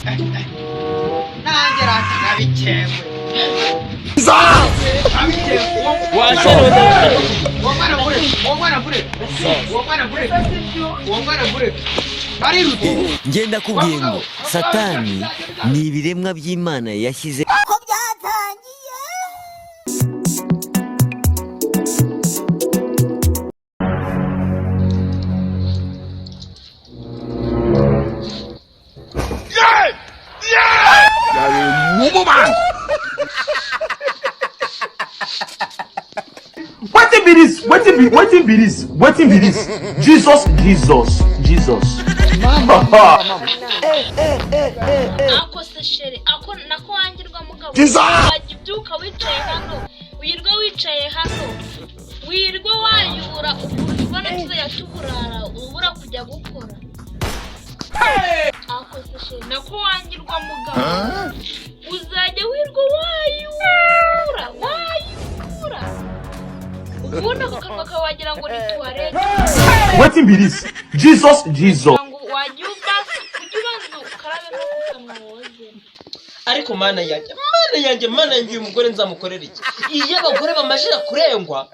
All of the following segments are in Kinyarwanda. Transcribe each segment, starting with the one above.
Nanjye rata nkabikengwe. Uwo mwana mvure, uwo mwana mvure, uwo mwana mvure, uwo mwana mvure arirutse. Ngenda kubwiye ngo Satani ni ibiremwa by'Imana yashyize. Ko byatangiye. Wetin be this? Wetin be, wetin be this? Wetin be this? Jesus, Jesus, Jesus. Ako se chéri, ako nako wangirwa mugabo, wajya ubyuka wicaye hano, wirwa wicaye hano, wirwa wayura ukuntu ubona tuzajya tuburara ubura kujya gukora. Ako se chéri, nako wangirwa mugabo, uzajya wirwa wayura wayura, ubundi ako kanwa kawe wagira ngo ni toilette. Wetin be this? Jesus, Jesus. Ngo wajya ubanza, ujya ubanza ukarabe no ku kanwa woze. Ariko Mana yanjye, Mana yanjye, Mana yanjye, uyu mugore nzamukorera iki? Iyo abagore bamajije kurengwa,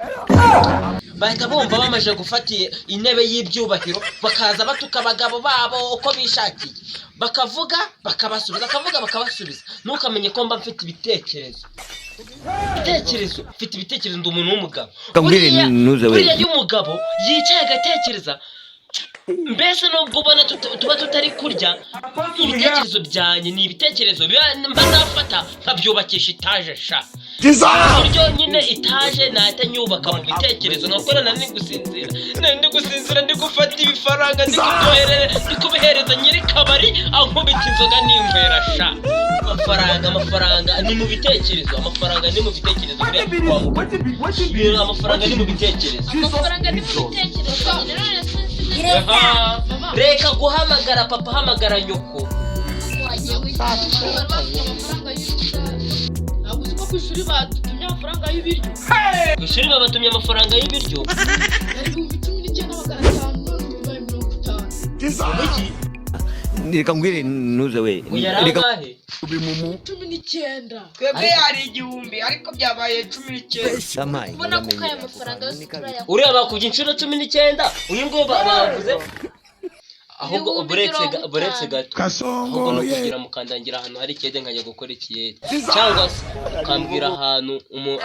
bahita bumva bamaze gufata intebe y'ibyubahiro, bakaza batuka abagabo babo uko bishakiye, bakavuga bakabasubiza, bakavuga bakabasubiza. Ntukamenye ko mba mfite ibitekerezo, ibitekerezo, mfite ibitekerezo, ndi umuntu w'umugabo. Kambwire. Buriya Ntuze we. buriya iyo umugabo yicaye agatekereza, mbese nubwo ubona tuba tutari kurya, ibitekerezo byanjye ni ibitekerezo biba mba nafata nkabyubakisha itaje sha, ku buryo nyine itaje nahita nyubaka mu bitekerezo, nkakora nari ndi gusinzira, nari ndi gusinzira, ndi gufata ibifaranga, ndi kutoherere, ndi kubihereza nyiri kabari, ankubita inzoga ninywera sha. Amafaranga, amafaranga ni mu bitekerezo, amafaranga ni mu bitekerezo. Buriya wa mugore, ibintu, amafaranga ni mu bitekerezo. Amafaranga ni mu bitekerezo nyine, none se Aha, reka guhamagara papa, hamagara nyoko. Wagiye wicara. Bari bafite amafaranga y'urubyaro. Ntabwo uzi ko ku ishuri badutumye amafaranga y'ibiryo? Ku ishuri babatumye amafaranga y'ibiryo? Yari 19,500, none ubu bibaye 50. Iki? Reka mbwire, ntuze we. Ngo yari Reka. angahe? 19. Twebwe yari 1000, ariko byabaye 19. Samayi. Ubona ko aya mafaranga yose turayakora. Uriya bakubye inshuro 19, uyu nguyu bavuze ahubwo. Ibihumbi Buretse mirongo buretse itanu. gato, ahubwo ni ukugira mukandangira ahantu hari ikiyede nkajya gukora ikiyede, cyangwa se ukambwira ahantu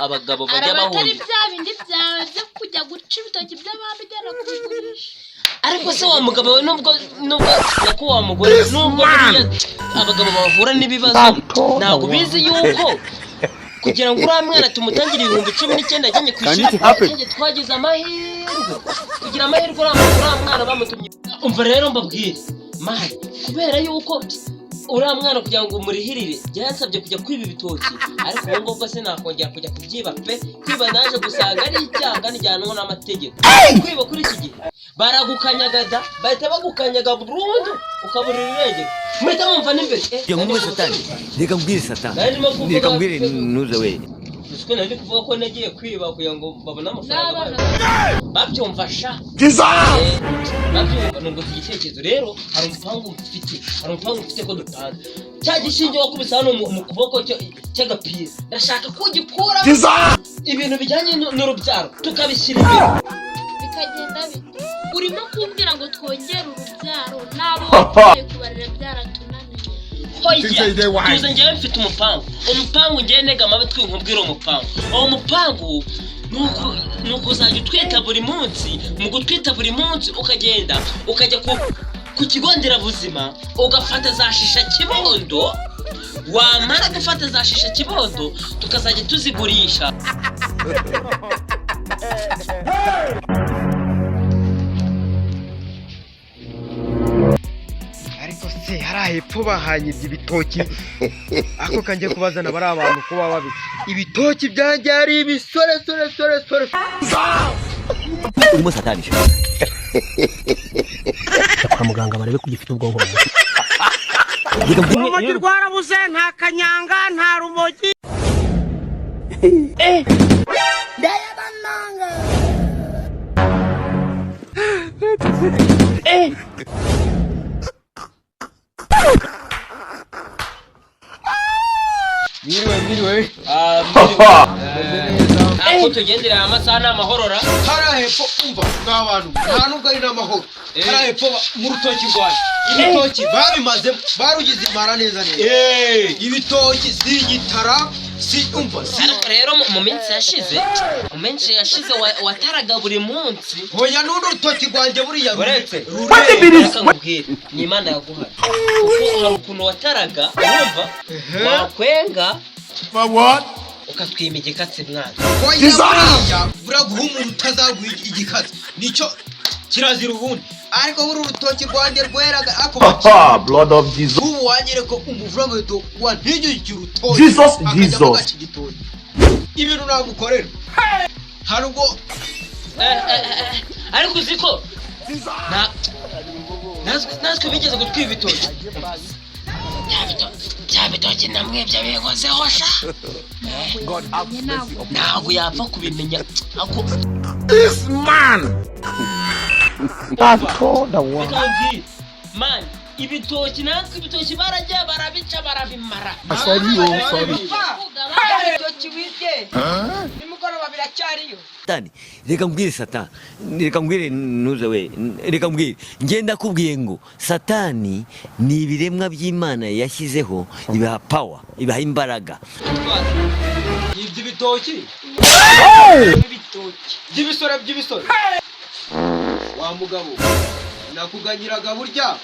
abagabo bajya Araba atari bahungira. bya bindi byawe byo kujya guca ibitoki by'abandi ujyana kubigurisha. Ariko se wa mugabo we, nubwo nako wa mugore, nubwo buriya abagabo bahura n'ibibazo, ntabwo bizi yuko kugira ngo uriya mwana tumutangire 19,000 ajyanye ku ishuri, ajyanye, twagize amahirwe, kugira amahirwe uriya mwana bamutumye. Umva rero mbabwire man, kubera yuko uriya mwana kugira ngo umurihirire byansabye kujya kwiba ibitoki, ariko ubu ngubwo sinakongera kujya kubyiba pe. Kwiba naje gusanga ari icyaha kandi gihanwa n'amategeko. Kwiba kuri iki gihe baragukanyagada, bahita bagukanyaga burundu, ukaburira irengero, muhita mwumva n'imbere. Reka mbwire Satani, reka mbwire Satani. Nari ndimo kuvuga. Reka mbwire, ntuze we. Gusa nari ndi kuvuga ko nagiye kwiba kugira ngo babone amafaranga. N'abana. Babyumva sha. Babyumva. Nungutse igitekerezo rero, hari umupangu mfite, hari umupangu mfite ko dutanga cya gishinge wakubise hano mu kuboko cy'agapira, ndashaka ko ugikuramo, ibintu bijyanye n'urubyaro tukabishyira imbere. Bikagenda bite? Urimo kumbwira ngo twongere urubyaro n'abo wapfuye kubarira byaratunaniye? Hoya, tuze, njyewe mfite umupangu, umupangu ngewe ntega amatwi nkubwire umupangu. Uwo mupangu ni ukuzajya utwita buri munsi. Mu gutwita buri munsi, ukagenda ukajya ku kigo nderabuzima, ugafata za shisha kibondo. Wamara gufata za shisha kibondo, tukazajya tuzigurisha. Ariko se hariya hepfo bahanyibye ibitoki, ako kangiye kubazana bari abantu kuba babi ibitoki byanjye ari ibisore sore sore sore. Urimo Satani sha. Kwa muganga barebe ko ugifite ubwonko mu mutwe. Reka mbwire. Urumogi rwarabuze, nta kanyanga, nta rumogi. Ndayabananga. Mwiriwe, mwiriwe. Ntabwo tugendera amasaha ni amahorora. Hariya hepfo, umva mwa bantu, nta nubwo ari n'amahoro. Hariya hepfo mu rutoki rwanjye, ibitoki babimazemo, barugize imara neza neza. Ibitoki si igitara, si umva si. Ariko rero mu minsi yashize wataraga buri munsi. Hoya, n'undi rutoki rwanjye buriya Uretse. Wetin be this? Reka nkubwire, ni Imana yaguhaye, kuko hari ukuntu wataraga, urumva, wakwenga ukatwima igikatsi, mwana. Hoya, buriya buraguha umuntu utazaguha igikatsi, nicyo kirazira ubundi. Ariko buri urutoki rwanjye rweraga ako. Blood of Jesus. Ubu wanyereka umuvuramuheto wantinyuye urutoki Jesus, akajyamo Jesus. agaca igitoki, ibintu nagukorera hari ubwo. Ariko uzi ko natwe bigeze gutwiba ibitoki? Bya bitoki namwebye bikozeho sha, ntabwo yapfa kubimenya ako. This man. Reka nkubwire, man, ibitoki, natwe ibitoki barajya barabica barabimara. Ibitoki wibye nimugoroba biracyariyo. Satani, reka mbwire, Satani, reka mbwire, ntuze we, reka mbwire, ngenda kubwiye ngo Satani ni ibiremwa by'Imana yashyizeho, ibaha power, ibaha imbaraga. Yibye ibitoki Ibitoki by'ibisore, by'ibisore. Wa mugabo, nakuganyiraga burya.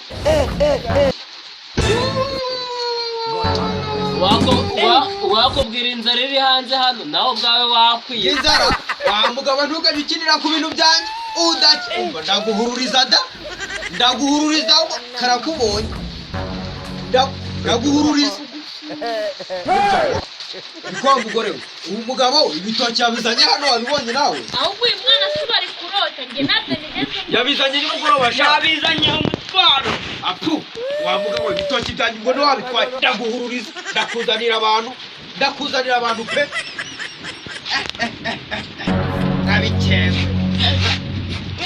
Wakubwira inzara iri hanze hano, nawe ubwawe wakwiye. Inzara, wa mugabo, ntugajye ukinira ku bintu byanjye udake. Umva, ndaguhururiza da, ndaguhururiza karakubonye. Ndaguhururiza ni kwa mugore we. Uwo mugabo ibitoki yabizanye hano, wabibonye nawe. Ahubwo uyu mwana si bari kurota, njye ntabwo nigeze. Yabizanye nimugoroba sha. Yabizanye umutwaro. Apu, wa mugabo, ibitoki byanjye ngo wabitwaye, ndaguhururiza, ndakuzanira abantu, ndakuzanira abantu pe. Nabikeze.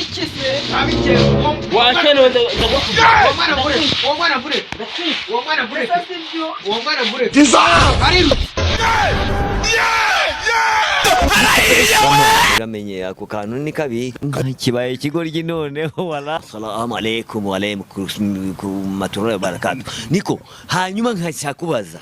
Iki se? Nabikeze. Wakenewe, ndagukubita. Uwo mwana mureke, uwo mwana mureke, uwo mwana mureke, Ese si byo? uwo mwana mureke. Ariruka. Uramenye ako kantu ni kabi, kibaye ikigoryi noneho. Wala salamu alaikum wa alaikum wa barakatuh. Niko hanyuma nkashaka kubaza.